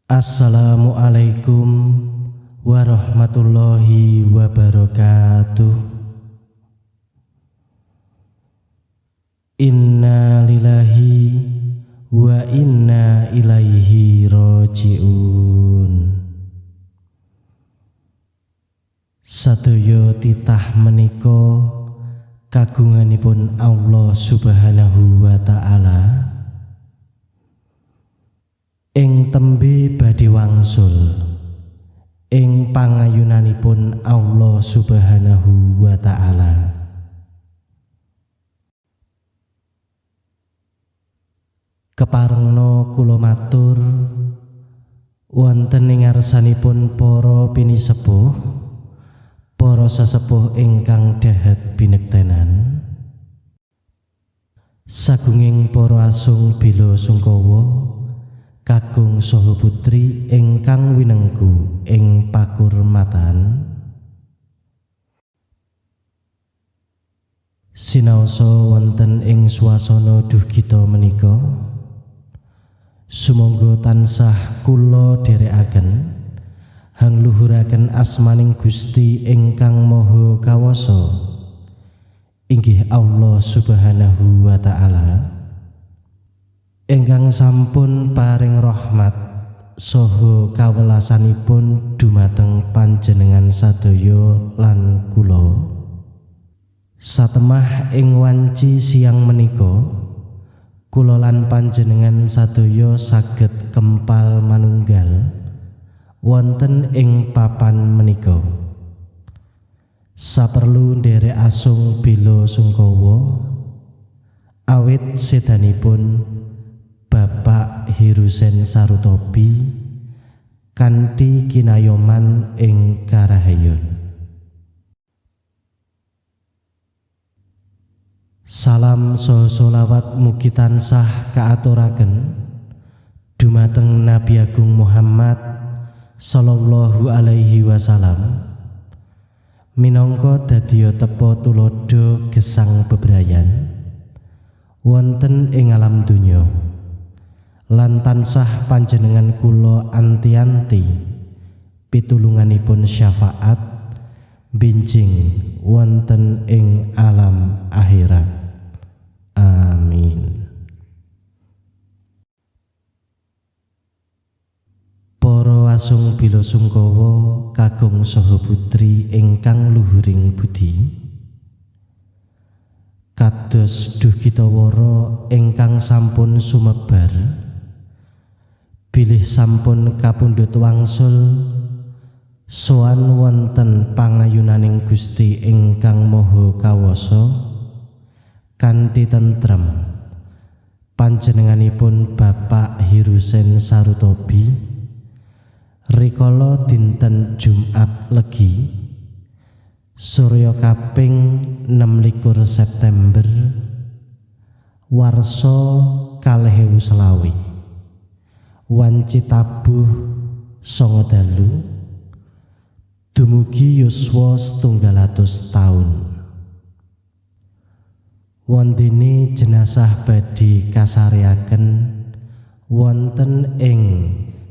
Assalamualaikum warahmatullahi wabarakatuh. Inna lillahi wa inna ilaihi rojiun. Sadaya titah menika kagunganipun Allah Subhanahu wa taala. Ing tembe badhe wangsul ing pangayunanipun Allah Subhanahu wa taala. Keparengna kula matur wonten ing ngarsanipun para pinisepuh, para sesepuh ingkang dahat binektenan, sagunging para asung bela sungkawa kakung saha putri ingkang winengku ing pakurmatan. Sinaosa wonten ing swasana duh kita menika, sumangga tansah kula dherekaken hangluhuraken asmaning Gusti ingkang Maha Kawasa, inggih Allah Subhanahu wa taala, ingkang sampun paring rahmat saha kawelasanipun dumateng panjenengan sadaya lan kula. Satemah ing wanci siang menika kula lan panjenengan sadaya saged kempal manunggal wonten ing papan menika. Saperlu nderek asung bela sungkawa awit sedanipun Bapak Hirusen Sarutobi kanthi kinayoman ing Karahayun. Salam saha sholawat mugi tansah kaaturaken dumateng Nabi Agung Muhammad sallallahu alaihi wasallam minangka dadiya tepa tuladha gesang bebrayan wonten ing alam donya lan tansah panjenengan kula anti-anti pitulunganipun syafaat benjing wonten ing alam akhirat. Amin. Para asung bela sungkawa kakung saha putri ingkang luhuring budi, kados duh kita wara ingkang sampun sumebar bilih sampun kapundhut wangsul sowan wonten pangayunaning Gusti ingkang Maha Kawasa kanthi tentrem panjenenganipun Bapak Hirusen Sarutobi rikala dinten Jumat Legi surya kaping 26 September warsa 2020 wanci tabuh 9 dalu dumugi yuswa 700 taun. Wondene jenazah badhe kasareaken wonten ing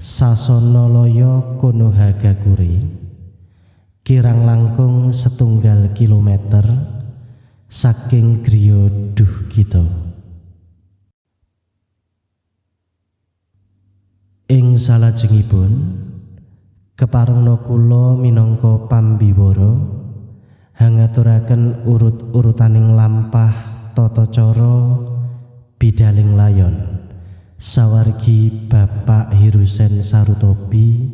Sasana Laya Konohagakure kirang langkung 1 kilometer saking griya duh kita. Ing salajengipun keparengna kula minangka pambiwara hangaturaken urut-urutaning lampah tata cara bidaling layon sawargi Bapak Hirusen Sarutobi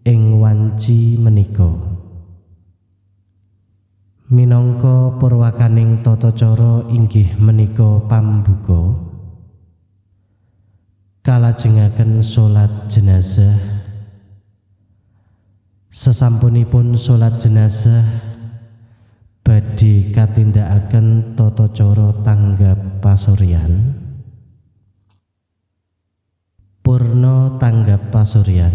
ing wanci menika. Minangka purwakaning tata cara inggih menika pambuka kalajengaken salat jenazah. Sesampunipun salat jenazah badhe katindakaken tata cara tanggap pasuryan. Purna tanggap pasuryan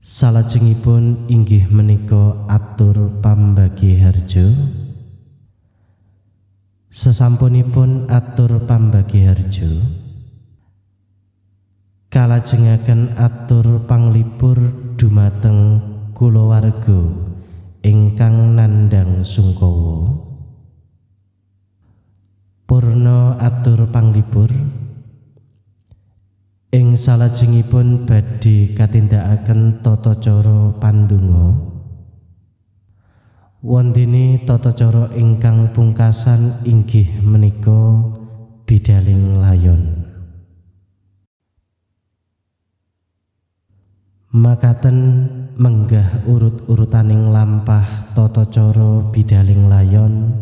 salajengipun inggih menika atur pambagi harja. Sesampunipun atur pambagi harja Kalajengaken atur panglipur dumateng kulawarga ingkang nandhang sungkawa. Purna atur panglipur ing salajengipun badhe katindakaken tata cara pandonga. Wondene tata cara ingkang pungkasan inggih menika bidaling layon. Makaten menggah urut-urutaning lampah tata cara bidaling layon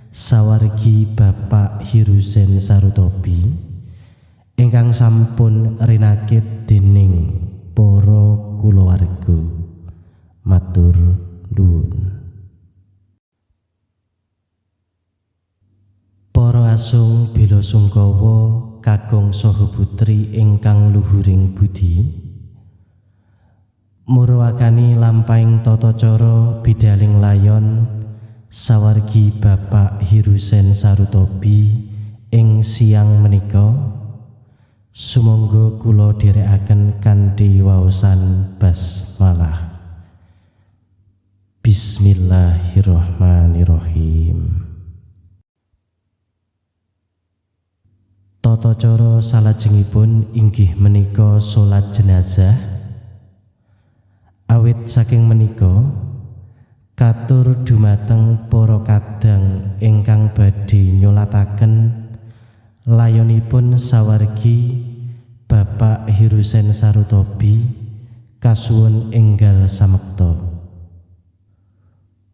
sawargi Bapak Hiruzen Sarutobi ingkang sampun rinakit dening para kulawarga. Matur nuwun. Para asung bela sungkawa kakung saha putri ingkang luhuring budi, murwakani lampahing tata cara bidaling layon sawargi Bapak Hiruzen Sarutobi ing siang menika. Sumangga kula dherekaken kanthi waosan basmalah. Bismillahirrahmanirrahim. Tata cara salajengipun inggih menika salat jenazah. Awit saking menika katur dumateng para kadang ingkang badhe nyolataken layonipun sawargi Bapak Hiruzen Sarutobi kasuwun enggal samekta.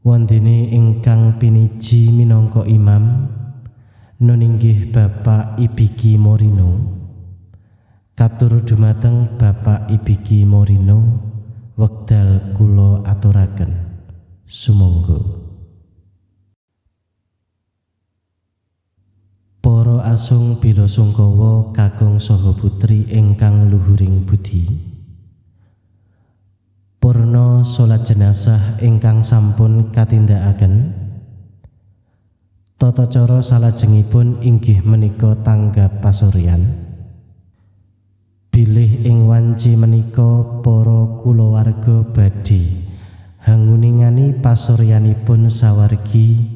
Wondene ingkang piniji minangka imam nuninggih Bapak Ibiki Morino. Katur dumateng Bapak Ibiki Morino wekdal kula aturaken. Sumangga. Para asung bela sungkawa kakung saha putri ingkang luhuring budi, purna salat jenazah ingkang sampun katindakaken. Tata cara salajengipun inggih menika tanggap pasuryan. Bilih ing wanci menika para kulawarga badhe hanguningani pasuryanipun sawargi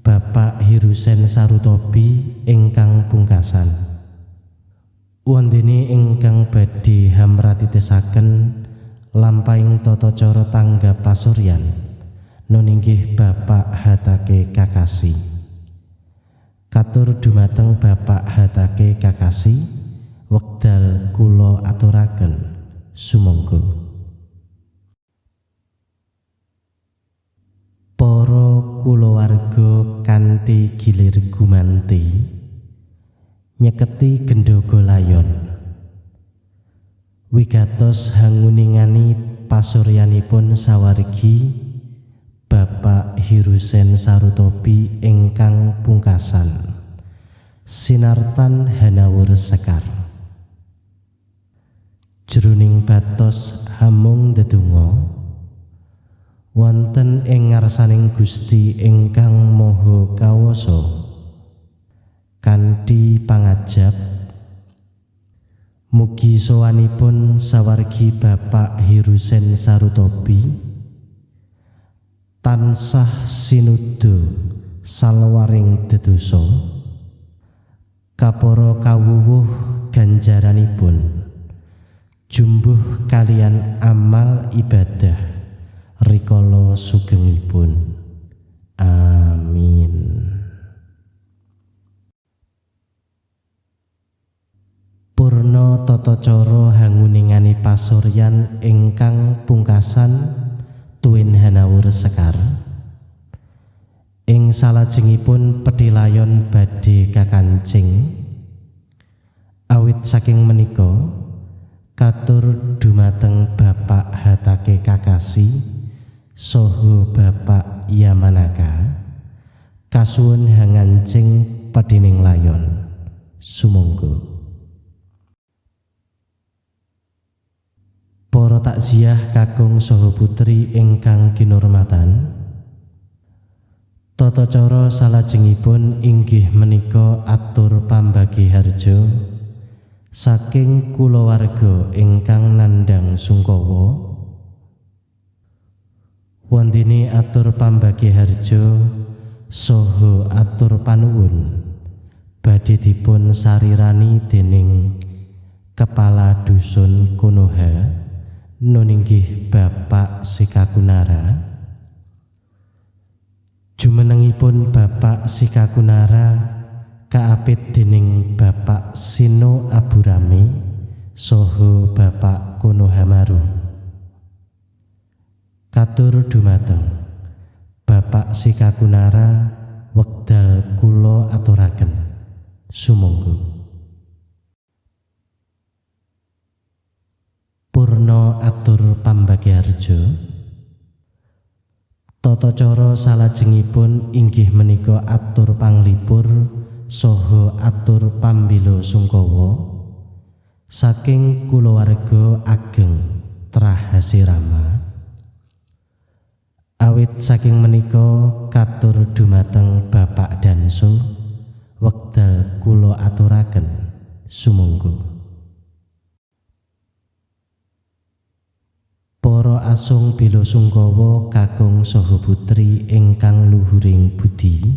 Bapak Hiruzen Sarutobi ingkang pungkasan. Wondene ingkang badhe hamratitesaken lampahing tata cara tanggap pasuryan nuninggih Bapak Hatake Kakashi. Katur dumateng Bapak Hatake Kakashi wekdal kula aturaken. Sumangga. Para kulawarga kanthi gilir gumanti nyeketi gendhoga layon wigatos hanguningani pasuryanipun sawargi Bapak Hiruzen Sarutobi ingkang pungkasan sinartan hanawur sekar. Jroning batos hamung ndedonga wonten ing ngarsaning Gusti ingkang Maha Kawasa kanthi pangajap mugi sowanipun sawargi Bapak Hiruzen Sarutobi tansah sinuda salwaring dedosa kapara kawuwuh ganjaranipun jumbuh kalian amal ibadah rikala sugengipun. Amin. Purna tata cara hanguningani pasuryan ingkang pungkasan tuwin hanawur sekar. Ing salajengipun petilayon badhe kakancing. Awit saking menika katur dumateng Bapak Hatake Kakashi saha Bapak Yamanaka kasuwun hangancing pedining layon. Sumangga. Para takziah kakung saha putri ingkang kinurmatan, tata cara salajengipun inggih menika atur pambagi harja Saking kulawarga ingkang nandhang sungkawa, wondene atur pambagyaharja saha atur panuwun badhe dipun sarirani dening Kepala Dusun Konoha nuninggih Bapak Sikakunara. Jumenengipun Bapak Sikakunara kaapit dening Bapak Sino Aburame saha Bapak Konohamaru. Katur dumateng Bapak Sikakunara wekdal kula aturaken. Sumangga. Purna atur pambagyaharja. Tata cara salajengipun inggih menika atur panglipur saha atur pambela sungkawa saking kulawarga ageng Trah Hashirama. Awit saking menika katur dumateng Bapak Danso wekdal kula aturaken. Sumangga. Para asung bela sungkawa kakung saha putri ingkang luhuring budi,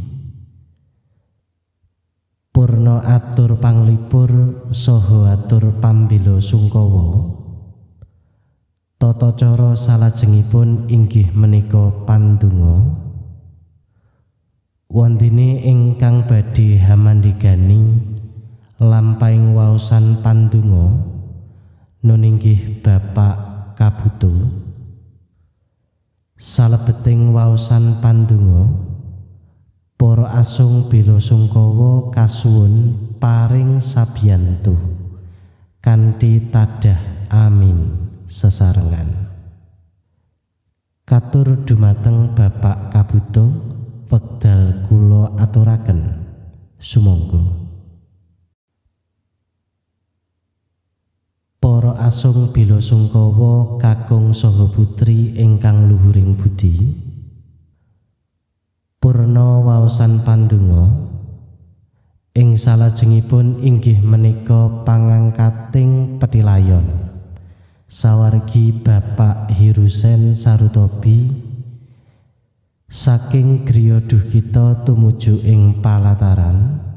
purna atur panglipur saha atur pambela sungkawa. Tata cara salajengipun inggih menika pandonga. Wondene ingkang badhe hamandhegani lampahing waosan pandonga nuninggih Bapak Kabuto. Salebeting waosan pandonga, para asung bela sungkawa kasuwun paring sabiyantu kanthi tadah amin sesarengan. Katur dumateng Bapak Kabuto wekdal kula aturaken. Sumangga. Para asung bela sungkawa kakung saha putri ingkang luhuring budi, purna waosan pandonga ing salajengipun inggih menika pangangkating petilayon sawargi Bapak Hirusen Sarutobi saking griya duhkita tumuju ing palataran.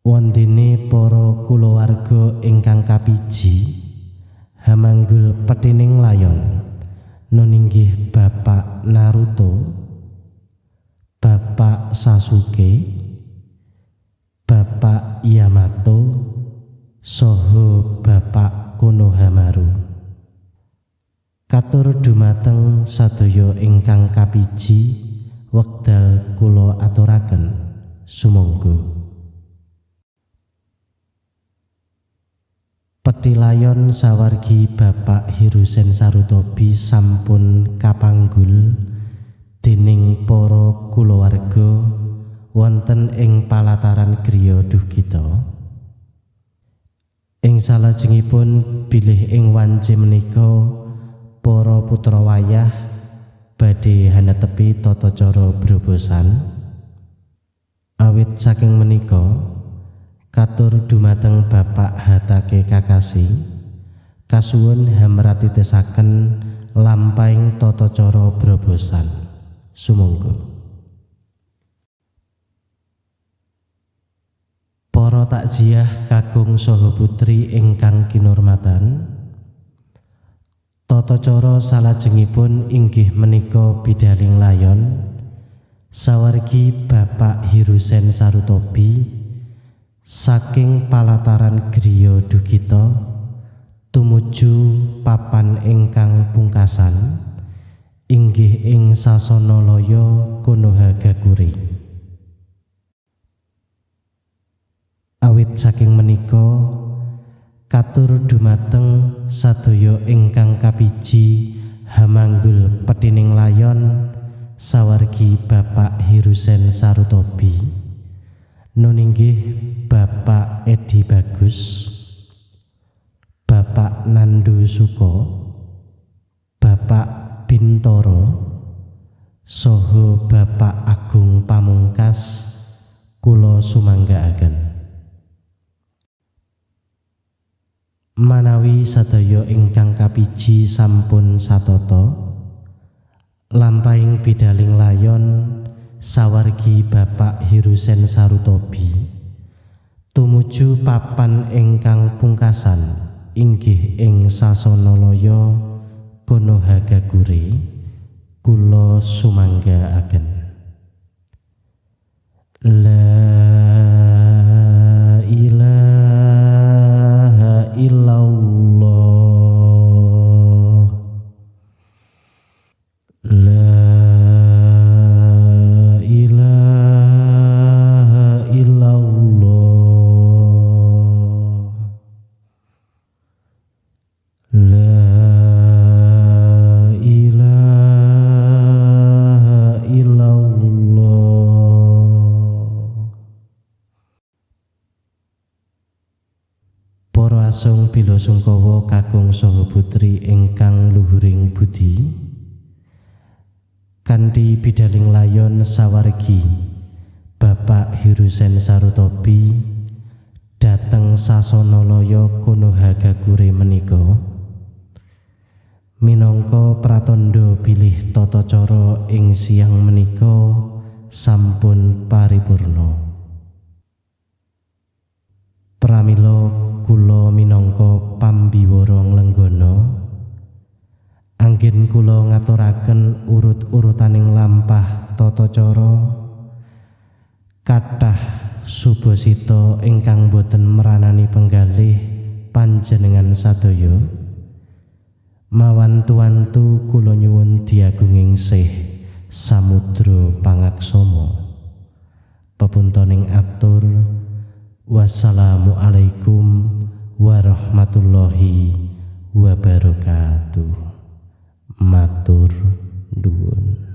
Wondene para kulawarga ingkang kapiji hamanggul petining layon nuninggih Bapak Naruto, Bapak Sasuke, Bapak Yamato, saha Bapak Konohamaru. Katur dumateng sadaya ingkang kapiji wekdal kula aturaken. Sumangga. Petilayon sawargi Bapak Hirusen Sarutobi sampun kapanggul dening para kulawarga wonten ing palataran griya duhkita. Ing salajengipun bilih ing wanci menika para putra wayah badhe hanetepi tata cara brobosan. Awit saking menika katur dumateng Bapak Hatake Kakashi kasuwun hamratitesaken lampahing tata cara brobosan. Sumangga. Para takziah kakung saha putri ingkang kinurmatan, tata cara salajengipun inggih menika bidaling layon sawargi Bapak Hirusen Sarutobi saking palataran griya duhkita tumuju papan ingkang pungkasan inggih ing sasana laya Konohagakure. Awit saking menika katur dumateng sadaya ingkang kapiji hamanggul petining layon sawargi Bapak Hirusen Sarutobi nuninggih Bapak Edi Bagus, Bapak Nandu Suko, Bapak Bintoro, saha Bapak Agung Pamungkas kula sumanggaaken. Manawi sadaya ingkang kapiji sampun satata, lampahing bidaling layon sawargi Bapak Hirusen Sarutobi tumuju papan ingkang pungkasan inggih ing Sasana Laya Konohagakure, kula sumanggaaken. La ilaha illallah, la ilaha illallah, la ilaha illallah. Para asung bela sungkawa kakung saha putri ingkang luhuring budi, kanthi bidaling layon sawargi Bapak Hirusen Sarutobi dhateng Sasana Laya Konohagakure menika minangka pratandha bilih tata cara ing siang menika sampun paripurna. Pramila kula minangka pambiwara nglenggana anggen kula ngaturaken urut-urutaning lampah tata cara kathah subasita ingkang boten meranani penggalih panjenengan sadaya. Mawantu-wantu kula nyuwun diagunging sih samudra pangaksama. Pepuntoning atur, wassalamualaikum warahmatullahi wabarakatuh. Matur nuwun.